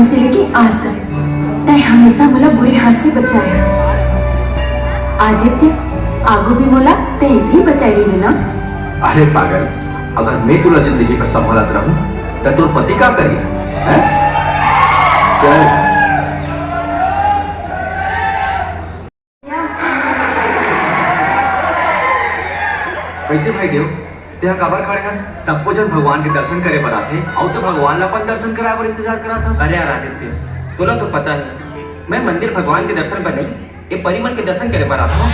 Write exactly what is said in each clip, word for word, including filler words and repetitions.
से लेके आज तक तैं हमेशा मोला बुरे हाथ से बचाए हस। आदित्य, आगू भी मोला तैं ऐसे ही बचाए रहिबे ना? अरे पागल, अगर मैं तोला जिंदगी भर संभालत रहूं, त तोर पति का करी? हैं? चल। कैसे भाई देव? तेहा काबर खड़े हस? सबको झन भगवान के दर्शन करे बर आथे, अउ ते भगवान ला अपन दर्शन कराए बर इंतजार करत हस। अरे यार आदित्य, तोला तो पता है, मैं मंदिर भगवान के दर्शन बर नहीं, ये परी मन के दर्शन करे बर आथों।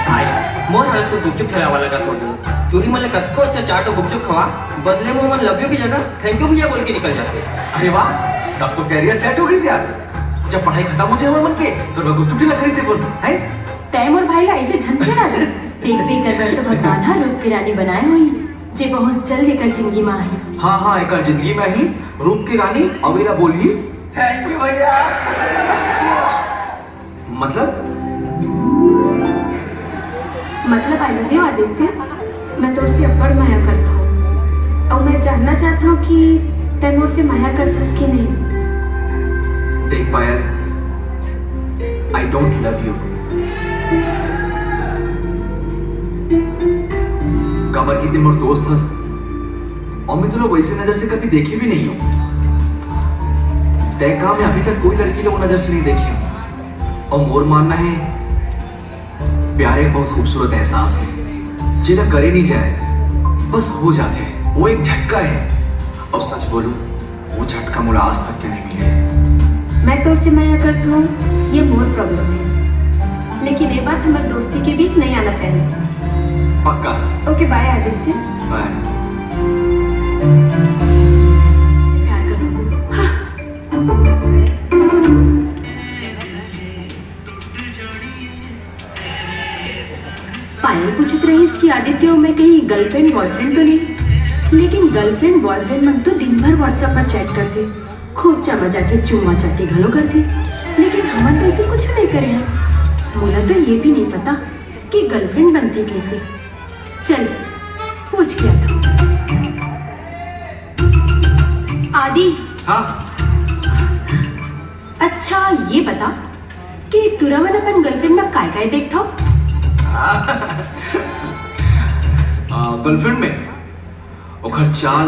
भाई, मोर हालत तो गुपचुप ठेला वाला का सोच। टूरी मन ले कतको अच्छा चाट अउ गुपचुप खवा, बदले में मन love you की जगह thank you भैया बोल के निकल जाते। अरे वाह, तब तो career set हो गई यार। जब पढ़ाई खत्म हो जाए हमर मन के, तो लोग गुपचुप ठेला खरीद दे बोल, हैं? तैं मोर भाई ला ऐसे झन छेड़ा ले। देख बेकर बर तो भगवान ह रूप की रानी बनाए होही, जे बहुत जल्द एकर जिंदगी में आही। हाँ, हाँ, एकर जिंदगी में ही रूप की रानी अवेला बोलही, "Thank you भैया।" मतलब? मतलब, I love you, आदित्य। मैं तोर से अब्बड़ मया करत हूँ। अउ मैं जानना चाहत हूँ कि तै मोर से मया करथस कि नहीं? देख पायल, I don't love you। काबर कि ते मोर दोस्त हस, अउ मैं तोला वैसे नजर से कभी देखे भी नहीं हूँ। तय का मैं अभी तक कोई लड़की ला वो नजर से नहीं देखे हूँ। अउ मोर मानना है, प्यार एक बहुत खूबसूरत एहसास है, जेला करे नहीं जाए, बस हो जाथे। वो एक झटका है, अउ सच बोलूं, वो झटका मोला आज तक के नहीं मिले। मैं तोर से मया करत हूँ, ये मोर problem है, लेकिन ये बात हमर दोस्ती के बीच नहीं आना चाहिए। पक्का? OK, bye Aditya. Bye। प्यार करूँ। हाँ। पायल पूछत रहिस कि आदित्य, मैं कहीं girlfriend boyfriend तो नहीं, लेकिन girlfriend boyfriend मन तो दिन भर WhatsApp पर chat करथे, खूब चामा जाके चुम्मा चाटी घलो करथे, लेकिन हमन तो ऐसे कुछ नहीं करे हैं। मोला तो ये भी नहीं पता कि girlfriend बनथे कैसे। चल, पूछ के आता हूँ। आदि। हाँ। अच्छा, ये बता कि टूरा मन अपन girlfriend में काय-काय देखथव? आ, girlfriend में ओखर चाल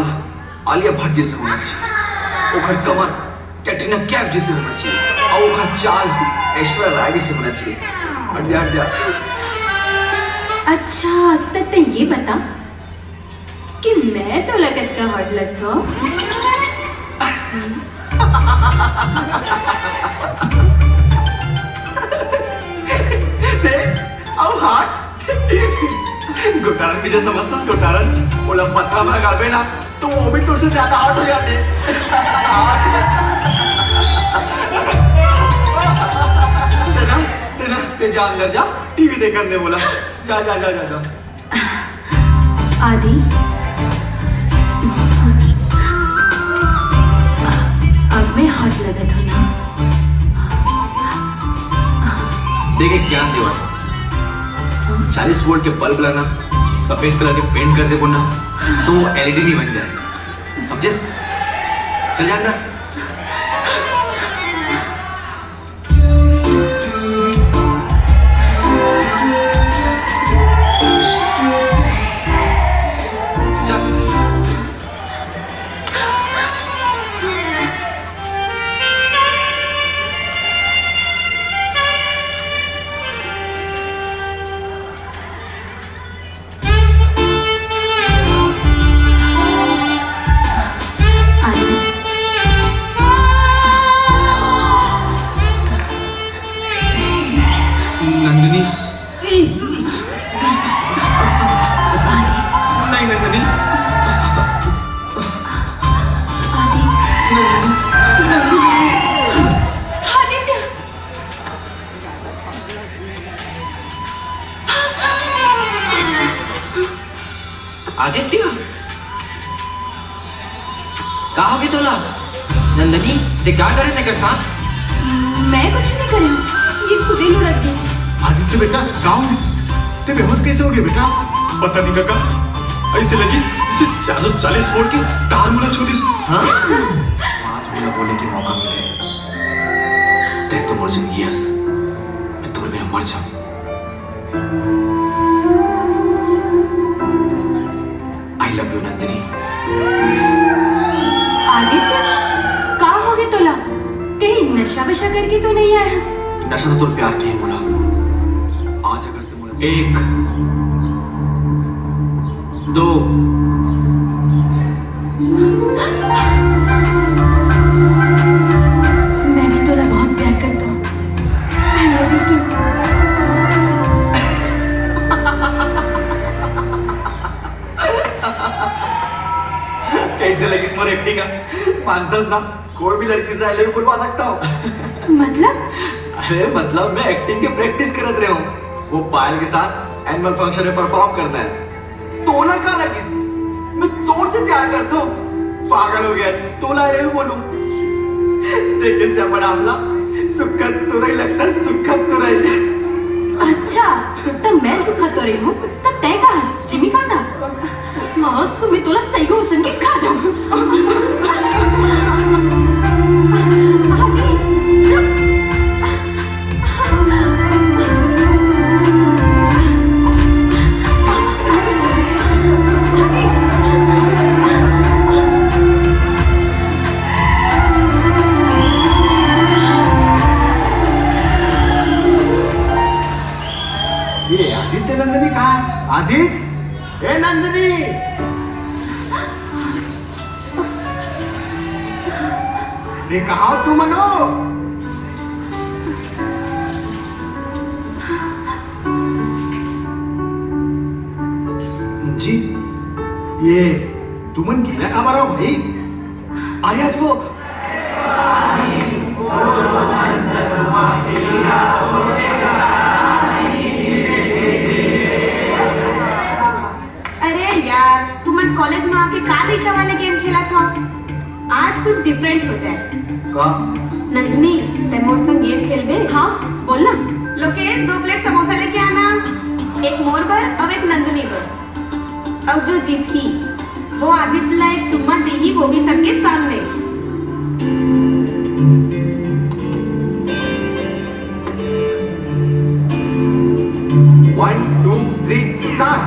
आलिया भट्ट जैसे होना चाहिए, ओखर कमर कैटरीना कैफ जैसे होना चाहिए, अउ ओखर चाल ऐश्वर्या राय जैसे होना चाहिए। हट जा, हट जा। अच्छा, त तैं ये बता कि मैं तोला कतका hot लगथों? देख, अउ hot। गोटारन के जो समझथस गोटारन, ओला पत्थर में गाड़बे ना, तो वो भी तोर से ज्यादा hot हो जाथे। तेना, तेना, ते जा अंदर जा, टीवी देखन दे मोला। जा, जा, जा, जा, जा। आदि, अब मैं hot लगत हूँ ना? देख, एक ज्ञान देवा, चालीस वोल्ट के बल्ब ला ना सफेद कलर के पेंट कर देबो ना, तो वो एलईडी नहीं बन जाए, समझे? चल जा अंदर। नंदिनी। नहीं, नंदिनी। आदित्य। आदित्य, का होगे तोला? नंदनी, ते का करे तेकर साथ? मैं कुछ नहीं करे, ये खुदे लुढ़क गे। आदित्य बेटा, का होइस? ते बेहोश कैसे होगे बेटा? पता नहीं काका, ऐसे लगिस जैसे चार सौ चालीस वोल्ट के तार मोला छू दिस। हाँ? बोले के मौका मिले, तैं तो मोर जिंदगी हस, मैं तोर बिना मर जाऊं। I love you, Nandini. Aditya, का होगे तोला? कहीं नशा वशा करके तो नहीं आए हस? नशा तो तोर प्यार के ही मोला। आज अगर तैं मोला एक, दो। मैं भी तोला बहुत प्यार करता हूँ। I love you too। कैसे लगिस मोर एक्टिंग? मानतस ना, कोई भी लड़की से I love you बुलवा सकता हूँ। मतलब? अरे मतलब, मैं एक्टिंग के प्रैक्टिस करत रहे हूँ। वो पायल के साथ एनुअल फंक्शन में परफॉर्म करना है। तोला का लगिस? मैं तोर से प्यार करता हूँ। पागल हो गया, तोला I love you बोलूं? देखिस ते अपन आमला, सुखत तुरई लगता, सुखत तुरई। अच्छा, तो मैं सुखत तुरई हूँ, तो तैं का हस, जिमी कांदा? आज तो मैं तोला सही को उसन के खा जाऊं। अभी, रुक। ये आदित्य नंदिनी कहाँ है? आदित्य, ए नंदिनी, मैं कहा हूँ, तुम मनो। जी, ये तुमन गेला काबर हो भाई? अरे आज वो अरे यार, तुमन कॉलेज में आके का लइका वाले गेम खेलत हो? आज कुछ डिफरेंट हो जाए। का? नंदिनी, तै मोर संग गेम खेलबे? हाँ, बोल ना। लोकेश, दो प्लेट समोसा लेके आना, एक मोर बर और एक नंदिनी बर। और जो जीतही, वो आदित्य ला एक चुम्मा देही, वो भी सबके सामने। One, two, three, start.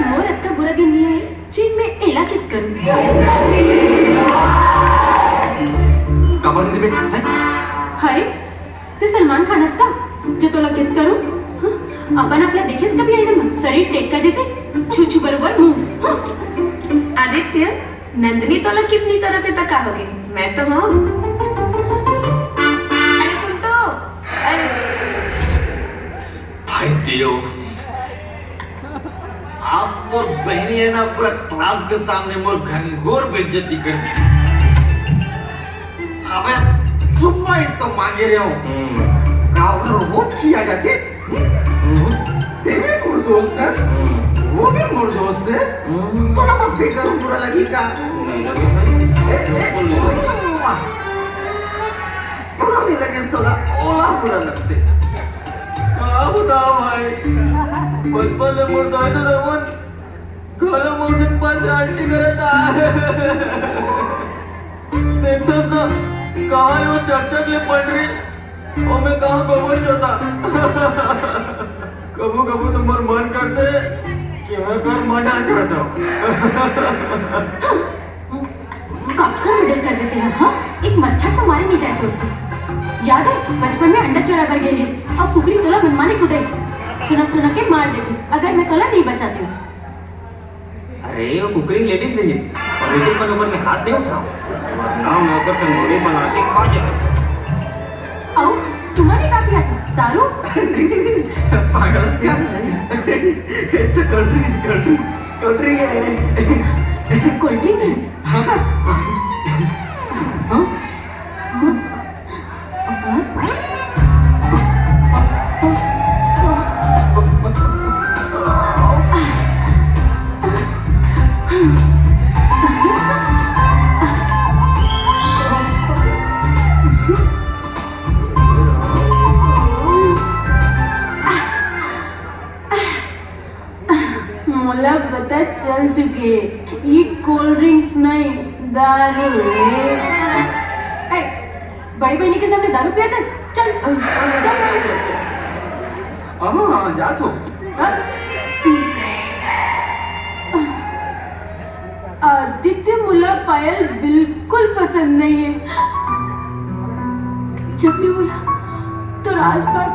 मोर अतका बुरा दिन नहीं आए, जिन मैं एला किस करूं। काबर दे देबे, हैं? अरे, तैं सलमान खान हस का, जो तोला किस करूं? हं? अपन आप ला देखेस कभी आईना में? शरीर टेटका जैसे, छू छू बरोबर मुंह। हं? आदित्य, नंदिनी तोला किस नहीं करत हे त का होगे? मैं तो हूँ। अरे सुन तो, अरे। भाई दियो, आज तोर बहिनी हे ना, पूरा क्लास के सामने मोर घनघोर बेइज्जती कर दी। अबे चुम्मा ही तो मांगे रहे हो। हम्म। का उधर वो किया जाते? हम्म? हम्म। तेरे मोर दोस्त है, हम्म। वो भी मोर दोस्त है। हम्म। तोला मत भी करूँ, बुरा लगी का? नहीं लगे भाई। ए, ए, बिल्कुल नहीं लगे। बुरा नहीं लगे तोला, ओला बुरा लगते। का बताओ भाई, बचपन में मोर दादा रमन काला मौसम पास आंटी करत आ। देखत ना, कहाँ वो चरचर ले पड़ रही, और मैं कहाँ गोबर चोता। कबू कबू तो मोर मन करते कि मैं कर मर्डर कर दो। काकर मर्डर कर देते हैं, हाँ? एक मच्छर तो मारे नहीं जाए तो उससे। याद है, बचपन में अंडा चोरा बर गए रिस, और कुकरी तोला मनमाने कूदेस। ठुनक ठुनक के मार देतिस, अगर मैं तोला नहीं बचाती हूँ। अरे, वो कुकरी लेडीज रहिस, और लेडीज मन ऊपर में हाथ नहीं उठाओ, वरना मैं ओकर तंदूरी बना के खा जाए। आओ, तुम्हारे का पिया था? दारू? पागल है क्या? ये तो cold drink, cold drink, cold drink है। कोल्ड ड्रिंक है? हाँ। हाँ? हाँ? हाँ? नहीं, दारू है। ए, बड़ी बहिनी के सामने दारू पिया था? चल, चल। हाँ, हाँ, हाँ, जात हो। हाँ? आदित्य, मोला पायल बिल्कुल पसंद नहीं है। जब भी मोला तोर आसपास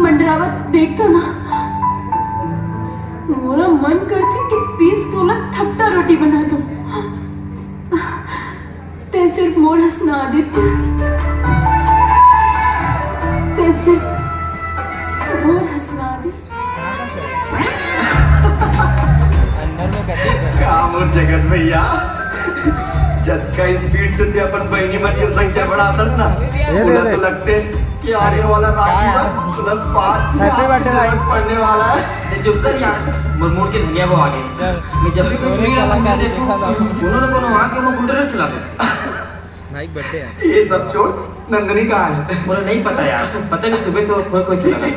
मंडरावत देखथों ना, मोला मन करथे कि पीस के ओला थपटा रोटी बना दूं। तैं सिर्फ मोर हस ना आदित्य, तैं सिर्फ मोर हस ना आदित्य। का मोर जगत भैया, जतका स्पीड से तैं अपन बहिनी मन के संख्या बढ़ाथस ना, मोला तो लगथे कि आने वाला राखी बर तुरंत पाँच छह जरूरत पड़ने वाला है। तैं चुप कर यार, मोर मूड के धनिया वो आगे। मैं जब भी कोई भीड़ वाला काम देखूं, कोनो न कोनो आके मैं बुलडोजर चला दूं। भाई बर्थडे है। ये सब छोड़, नंदिनी कहाँ है? मोला नहीं पता यार, पता नहीं सुबह से वो खोए खोए चला गया।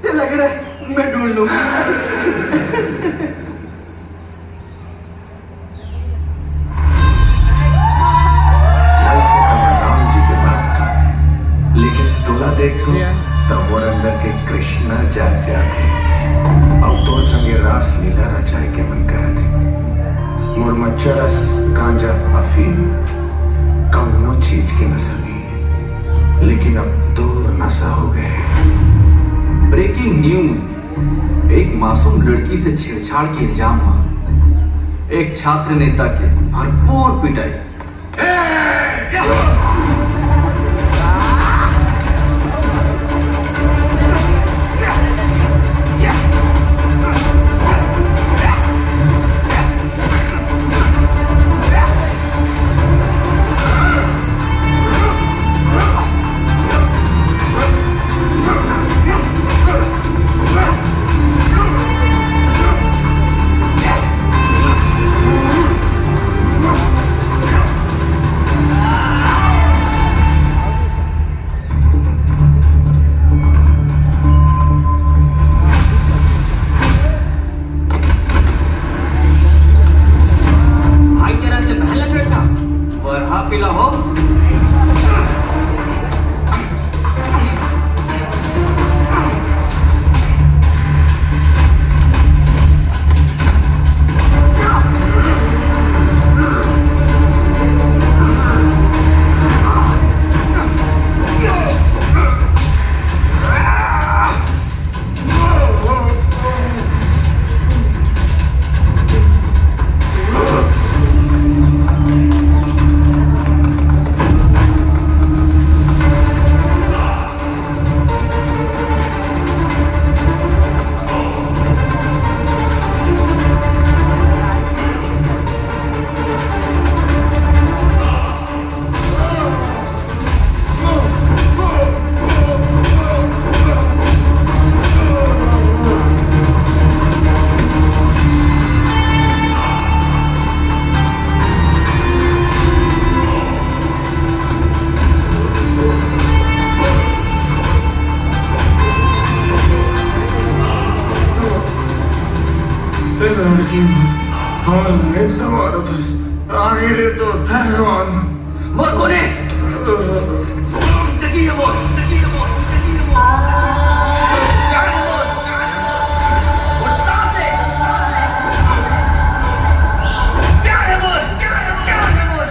ते लग रहा है, मैं ढूंढ लूंगा। मैं उसे तब राम जी के भक्त हूँ, लेकिन तोला देख तो तब मोर अंदर के कृष्णा जाग जाथे। अउ तोर संगे रास लीला रचाए के मन करत हे। मोर म चरस, गांजा, अफीम, कौनो चीज के नशा नहीं है, लेकिन अब तोर नशा हो गए हे। ब्रेकिंग न्यूज, एक मासूम लड़की से छेड़छाड़ के इल्जाम में एक छात्र नेता के भरपूर पिटाई। भाई के रात ले पहला सेठ था, वरहा पीला हो। ए लड़की, हमन एकदम आदत है। आगे रे तो पहलवान। मोर कोने। जिंदगी है मोर, जिंदगी है मोर, जिंदगी है मोर। जान है मोर, जान है मोर, जान है मोर। मोर सांस है, सांस है, सांस है। प्यार है मोर, प्यार है मोर, प्यार है मोर।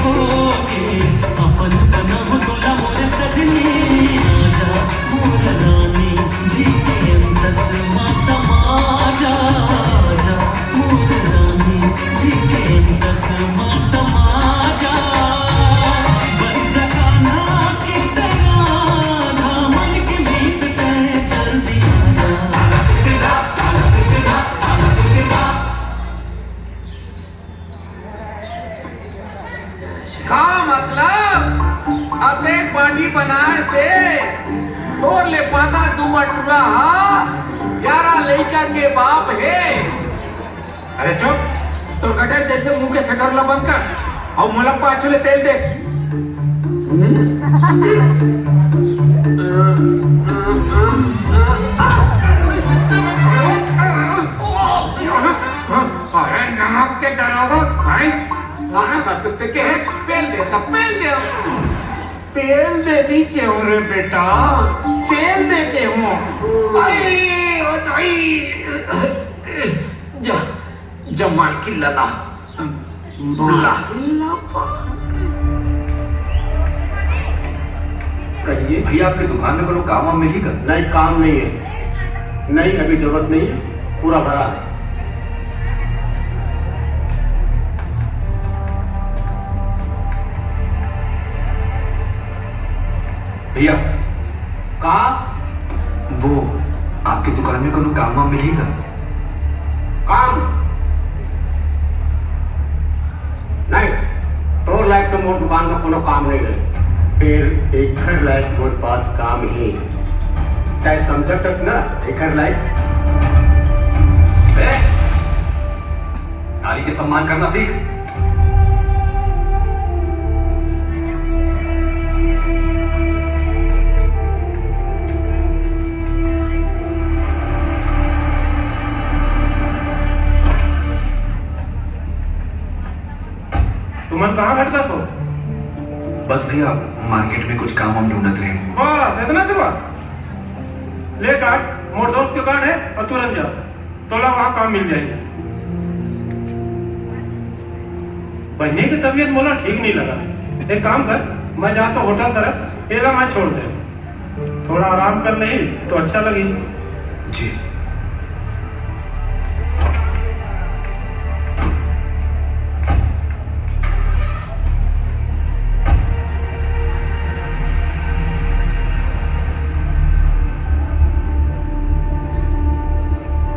होके अपन बनाहूं तोला मोर सजनी। आजा मोर रानी, जी के अंतस मा समा जा। आजा मोर रानी, जी के अंतस मा समा जा। बन जा कान्हा के तैं राधा, मन के मीत तैं जल्दी आजा। का मतलब? अतेक body बनाए से तोर ले पातर दुबटुरा हा ग्यारह लइका के बाप हे। अरे चुप, तोर गटर जइसे मुंह के शटर ला बंद कर अउ मोला पाछू ले तेल दे। अरे नमक के दरोगा, हैं? अरे त, त, त के हे, पेल दे, त पेल दे। पेल दे नीचे हूँ रे बेटा, तेल दे के हूँ। आई, ओ दाई। जा, जा मालकिन ला ला। ला। कहिए भैया, आपके दुकान में कोनो काम वाम मिली का? नहीं, काम नहीं है। नहीं, अभी जरूरत नहीं है, पूरा भरा है। भैया, का? वो, आपके दुकान में कोनो काम वाम मिली का? काम? नहीं, तोर लायक तो मोर दुकान में कोनो काम नहीं है। फिर एकर लायक मोर पास काम ही। तै समझत हस ना एकर लायक? ए, नारी के सम्मान करना सीख। तुमन कहाँ भटकत हो? बस भैया, मार्केट में कुछ काम हम ढूंढत रहे। बस इतना से बात? ले कार्ड, मोर दोस्त के कार्ड है और तुरंत जा। तोला वहाँ काम मिल जाही। बहिनी के तबीयत मोला ठीक नहीं लगा। एक काम कर, मैं जात हों होटल तरफ, एला मैं छोड़ दे। थोड़ा आराम कर लेही तो अच्छा लगही। जी।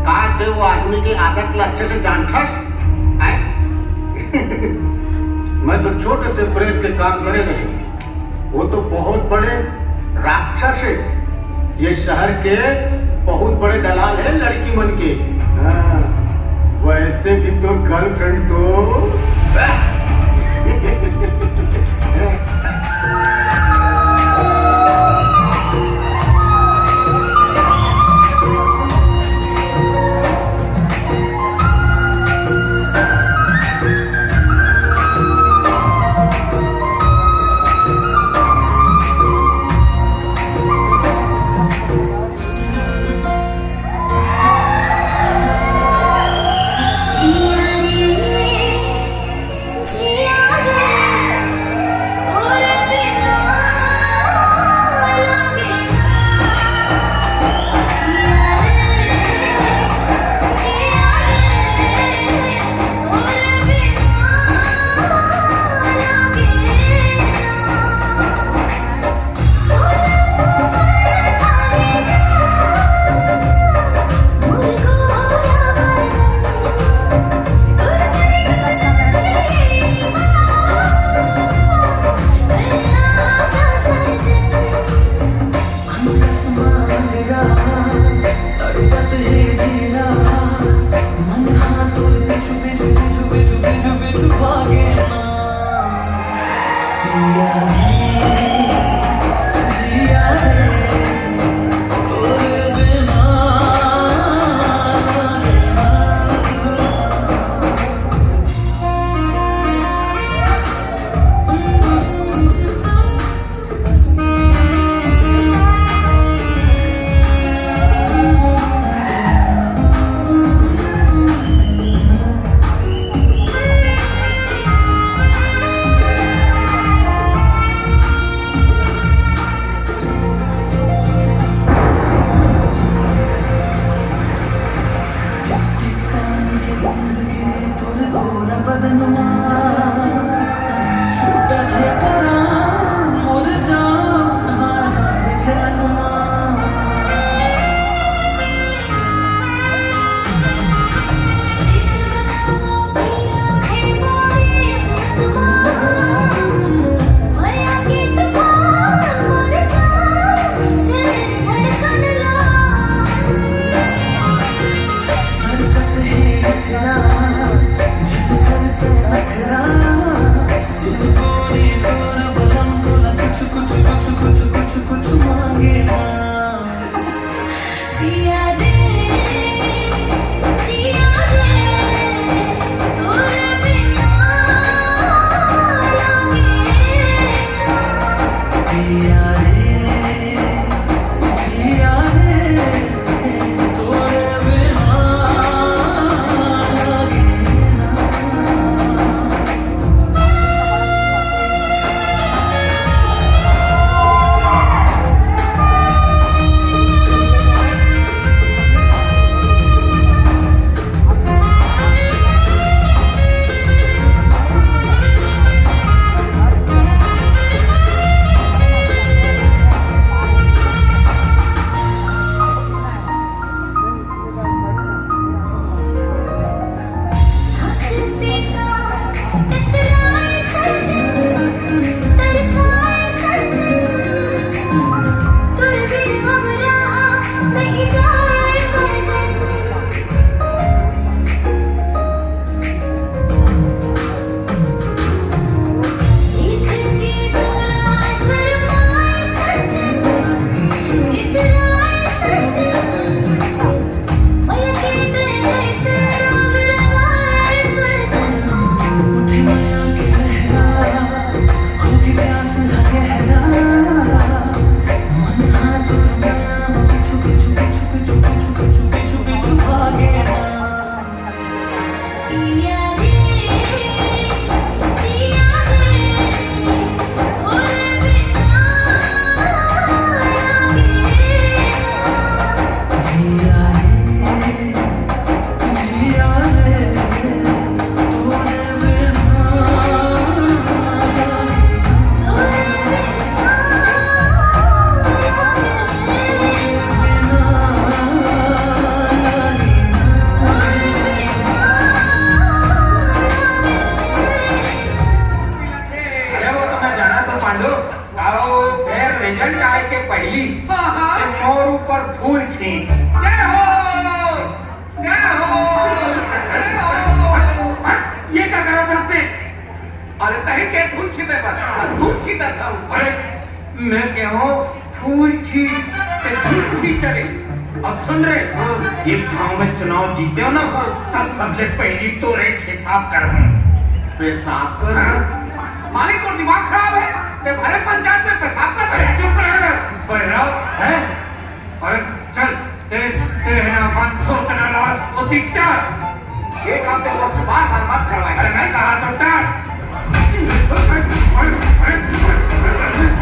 का तैं वो आदमी के आदत ला अच्छे से जानथस? हैं? मैं तो छोटे से प्रेत के काम करे रहें। वो तो बहुत बड़े राक्षस हे। ये शहर के बहुत बड़े दलाल हे लड़की मन के। हाँ, वैसे भी तोर गर्लफ्रेंड तो अरे वो तो मैं जाना तो पांडु, आओ, ए, रिजल्ट आए के पहली हाँ, हाँ। ए, मोर ऊपर फूल छींट। जय हो, जय हो, जय हो। ये का करत हस ते? अरे तही के धूल छींटे बर, धूल छींटत हूँ। अरे मैं कहूँ फूल छींट, ते धूल छींट रे। अब सुन रे, हाँ। एक गांव में चुनाव जीते हो ना, हाँ। तब सबले पहली तोरे पेशाब करहूँ। पेशाब कर? हाँ। मालिक, तोर दिमाग खराब है, ते भरे पंचायत में पेशाब कर अरे रहे। चुप रह, बहरा है। अरे चल, ते, ते है ना अपन थोतना लाल, वो दिखता। ये काम तो मुझसे बार बार मत करवाए। अरे मैं कहा तो टार।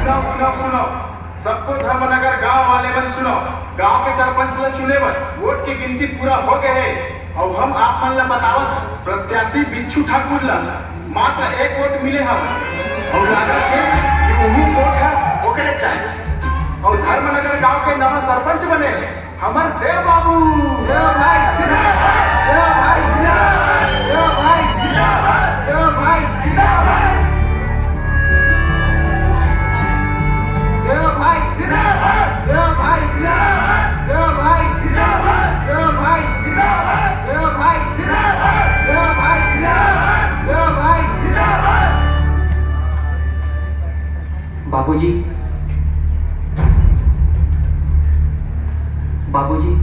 सुनो, सुनो, सुनो। सबको धर्मनगर गांव वाले मन सुनो। गांव के सरपंच ला चुने बर वोट के गिनती पूरा हो गए है। अउ हम आप मन ला बतावत हन, प्रत्याशी बिच्छू ठाकुर ला मात्र एक वोट मिले हव। अउ लागत हे कि उही वोट ह ओकरे चाही। अउ धर्मनगर गांव के नवा सरपंच बने हे हमर देव बाबू। देव भाई जिंदाबाद, देव भाई जिंदाबाद, देव भाई जिंदाबाद, देव भाई जिंदाबाद। देव भाई जिंदाबाद, देव भाई जिंदाबाद, देव भाई जिंदाबाद, देव भाई जिंदाबाद, देव भाई जिंदाबाद, देव भाई जिंदाबाद, देव भाई जिंदाबाद। बाबूजी, बाबूजी।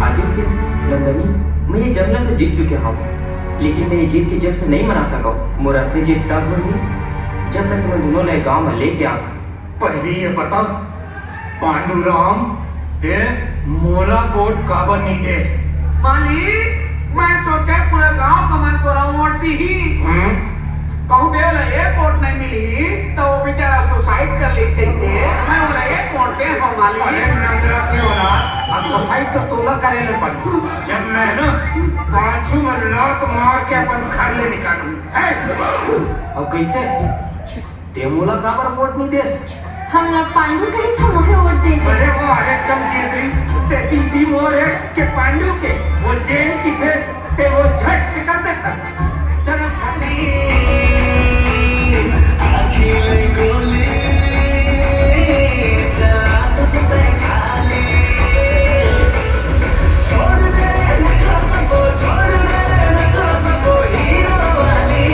आदित्य, नंदनी, मैं ये जंग ला तो जीत चुके हव, लेकिन मैं ये जीत के जश्न नहीं मना सकव। मोर असली जीत तब होही, जब मैं तुमन दोनों ला ये गांव में लेके आऊं। पहली ये बता, पांडुराम, ते मोला वोट काबर नहीं देस? मालिक, मैं सोचे पूरा गांव के मन तोला वोट दीही। हम्म? कहूं बे ओला एक वोट नहीं मिली, तो वो बेचारा सुसाइड कर ली कहिके, मैं ओला एक वोट दे हूं मालिक। अरे नंगरा के औलाद, अब सुसाइड तो तोला करे ले पड़ी। जब मैं ना पाछू में लात मार के अपन घर ले निकालूं, है? अब कैसे? ते मोला काबर वोट नहीं देस? हमला पांडु कहिस, हमोहे वोट दे दे। अरे वाह, अरे चमकीदरी, ते बीबी मोर हे के पांडु के? वो जेन किथे, ते वो झट से कर देथस। चल फटी। आँखी ले गोली, चला तो सुते खाली। छोड़ दे नखरा सबो, छोड़ दे नखरा सबो, हीरो वाली।